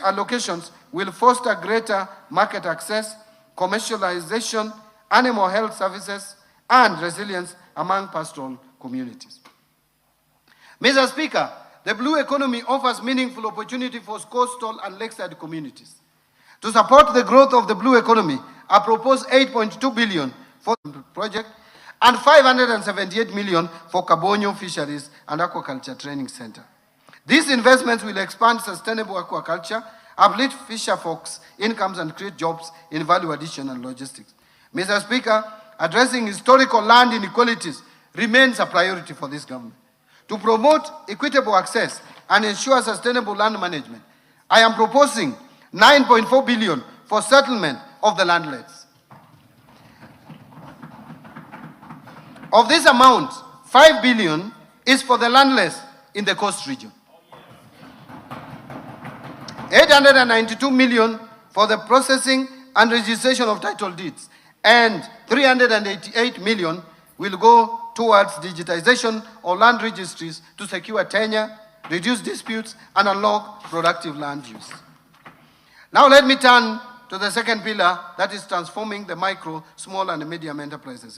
allocations will foster greater market access, commercialization, animal health services, and resilience among pastoral communities. Mr. Speaker, the blue economy offers meaningful opportunity for coastal and lakeside communities. To support the growth of the blue economy, I propose 8.2 billion for the project and 578 million for Cabonyo Fisheries and Aquaculture Training Center. These investments will expand sustainable aquaculture, uplift fisher folks' incomes, and create jobs in value addition and logistics. Mr. Speaker, addressing historical land inequalities remains a priority for this government. To promote equitable access and ensure sustainable land management, I am proposing 9.4 billion for settlement of the landlords. Of this amount, 5 billion is for the landless in the coast region. 892 million for the processing and registration of title deeds, and 388 million will go towards digitization of land registries to secure tenure, reduce disputes, and unlock productive land use. Now let me turn to the second pillar, that is transforming the micro, small, and medium enterprises.